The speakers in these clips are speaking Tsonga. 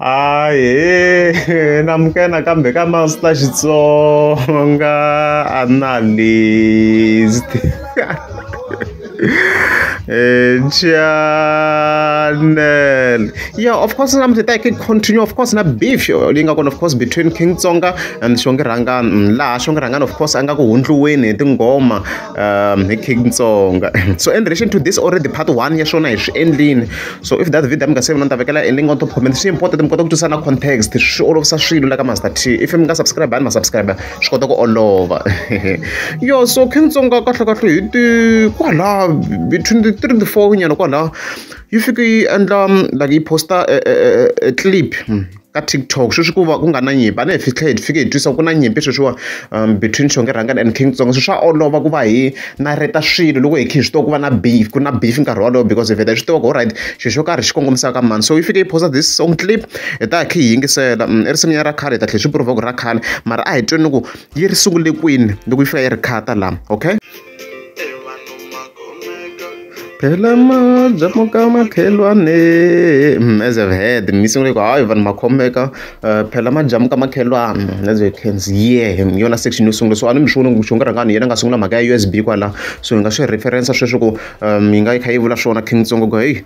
Ahee namukela kambe ka Master Xitsonga Analyst channel. Yeah, of course namuntlha ta hi continue of course na beef leyi nga kona of course between King Tsonga and Xongi Rhangani. Laha Xongi Rhangani of course a nga ku hundliweni hi tinghoma hi King Tsonga. So in relation to this already part 1 ya swona hi swi endlini. So if that video mi nga se vona ni ta vekela e link on top comment. Swi important mi kota ku twisisa na context, swi olovisa swilo la ka Master T. If mi nga subscribe ni ma subscribe swi kota ku olova. Yo, so King Tsonga kahle kahle hi ti kwala between the 3 to 4 nyana kwala yi fike yi endla like yi posta a clip ka TikTok sweswi ku va ku nga na nyimpi a ni hi fitlhe hi fike hi twisa ku na nyimpi sweswiwa between Xongi Rhangani and King Tsonga. So swa olova ku va hi nareta swilo loko hi kha hi swi tiva ku va na beef, ku na beef nkarhi wolowo because hi vheta hi swi tiva ku alright xilo xo karhi xi kongomisaka ka mani. So yi fike yi posta this song clip hi ta hi kha hi yingisela i risimu ra khale hi ta tlhela hi swi prova ku ra khale mara a hi tweni ku yi ri sungule kwini loko yi fika yi ri khata laha. Okay, phela majamuka makhelwane as I've heard mi sungule ku hayi vanhu makhomeka phela majamuka makhelwane as you can see here yona section yo sungula. So a ni mi swi voni ku Xongi Rhangani yena a nga sungula mhaka ya USB kwala, so hi nga swi reference sweswo ku yi nga yi kha yi vula swona King Tsonga ku hey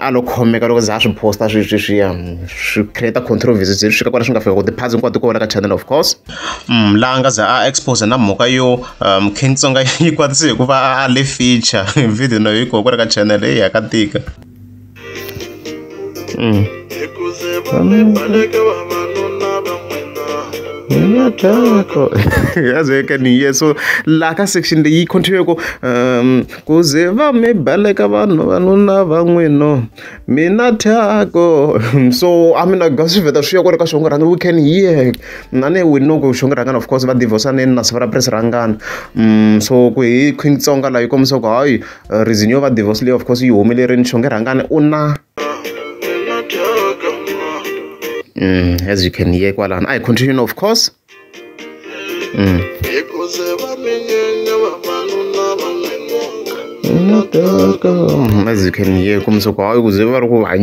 a lo khomeka loko za a swi posta sweswiya swi create controversy swi fika kwala swi nga fika ku ti-parts hinkwato ko ka channel of course. Laha nga za a expose na mhaka yo King Tsonga yi kwatise hikuva a le feature video no yi kona kwala ka channel leyi ya ka tika. As you can hear, so laha ka section leyi continue ku ku ze va mi baleka vanhu vanuna va n'wino mina thyako. So I mean like swi vheta swi ya kwale ka Xongi Rhangani we can hear na ni we know ku Xongi Rhangani of course va divorce-aneni na siku ra Prince Rhangani. So ku hi King Tsonga laha yi kombisa ku hayi reason yo va divorce leyi of course yi humelerini Xongi Rhangani u na as you can hear kwalano. I continue of course. As you can hear kombisa ku hayi ku ze va ri ku va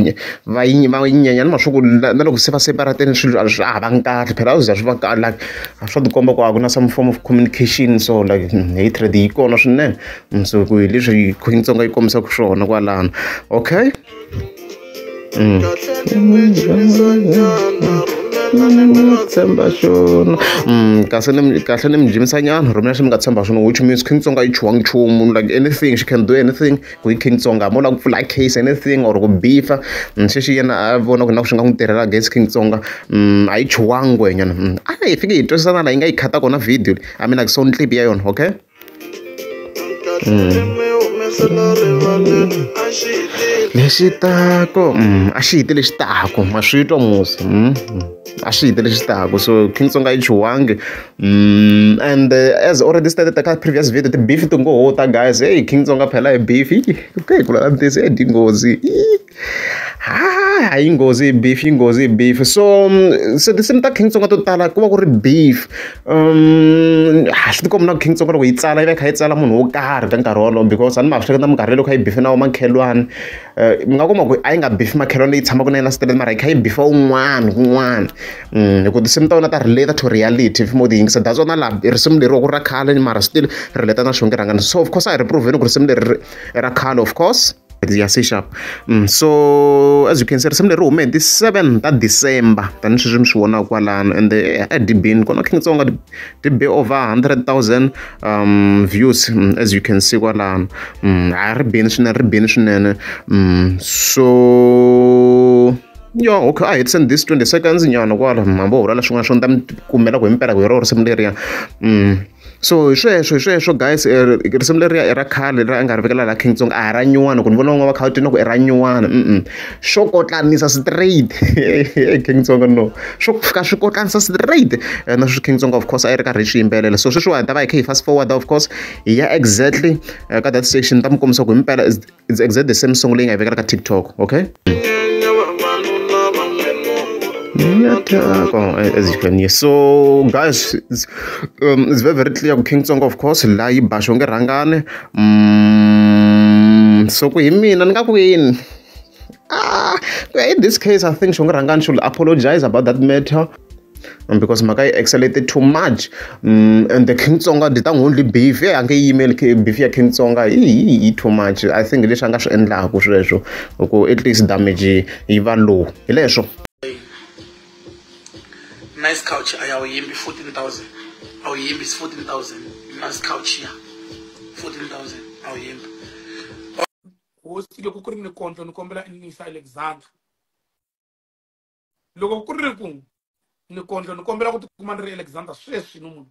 nyenyana ma swa ku na loko se va separateni swilo a swi a va kahle phela a swi za swi va kahle like a swa tikomba ku a ku na some form of communication, so like hatred yi kona swinene. So ku hi leswi King Tsonga yi kombisaka swona kwalano. Okay. Tshemba xona kahle ni mi jimisa nyana rhumela xi mi nga tshemba xona, which means King Tsonga yi chuhangi nchumu like anything she can do anything ku hi King Tsonga mo lava ku pfula case anything or ku beefa sweswi yena a vona ku na ku swi nga n'wi tirhela against King Tsonga a yi chuhangi ngwenyana. A hi fike hi twisisa na laha yi nga yi khata kona video I mean like song clip ya yona. Okay. Lexi tako a xi hiti lexi tako ma swi twa musi a xi hiti lexi tako. So King Tsonga yi chuhangi and as already stated ka previous video ti beef ti ngo ho ta guys. Hey King Tsonga phela hi beef okay ku la this hey nghozi ha yi nghozi beef yi nghozi beef. So so tinsimu ta King Tsonga to tala ku va ku ri beef swi tikomba na King Tsonga loko yi tsala yi va yi kha yi tsala munhu wo karhi ka nkarhi wolowo because a ni ma swi hleketa minkarhi loko yi beef na makhelwani mi nga kuma ku a yi nga beef makhelwani leyi tshamaka na yena straight mara yi kha yi beef un'wana kun'wana hi ku tinsimu ta wena ta relate to reality if mo ti yingisa that's wona laha risimu leri wa ku ra khale mara still relate na Xongi Rhangani. So of course a hi ri proveni ku risimu leri ra khale of course ya C sharp. So as you can see risimu leri hume hi ti 7 ta December tanihi sweswi mi swi vonaka kwalano and edibini kona King Tsonga ti be over 100,000 views as you can see kwalano. A ri bini swinene ri bini swinene. So yeah, okay, I had sent this 20 seconds nyana kwala hambi ho vula leswin'wana swo ni ta mi kumela ku hi mpela ku hi rona risimu leriya. So hi sweswo guys risimu leriya i ra khale ra nga ri vekela laha King Tsonga a hi ra nyuwana ku ni vona van'wana va kha va twa ku i ra nyuwana xo kotlanisa straight King Tsonga no swo fika swi kotlanisa straight na sweswi King Tsonga of course a yi ri karhi yi swi yimbelela. So sweswiwa hi ta va hi kha hi fast forward of course hi ya exactly ka that section ta mi kombisa ku hi mpela it's exactly the same song leyi nga yi vekela ka TikTok. Okay. As you can hear. So guys, it's very very clear King Tsonga of course laha yi ba Xongi Rhangani. So ku hi mina ni nga ku yini In this case, I think Xongi Rhangani should apologize about that matter because mhaka yi escalated too much. And the King Tsonga di ta n'wi only beef a nge yimeli beef ya King Tsonga yi too much. I think leswi a nga swi endlaku sweswo ku at least damage yi va low hi leswo. Nice couch a ya wu yimbi 14,000, a wu yimbi 14,000. Nice couch ya 14,000 a wu yimbi. Hosi, loko ku ri ni kondlo, ni kombela i ni yisa Alexander. Loko ku ri ku ni kondlo, ni kombela ku tikuma ni ri Alexander sweswi no munhu.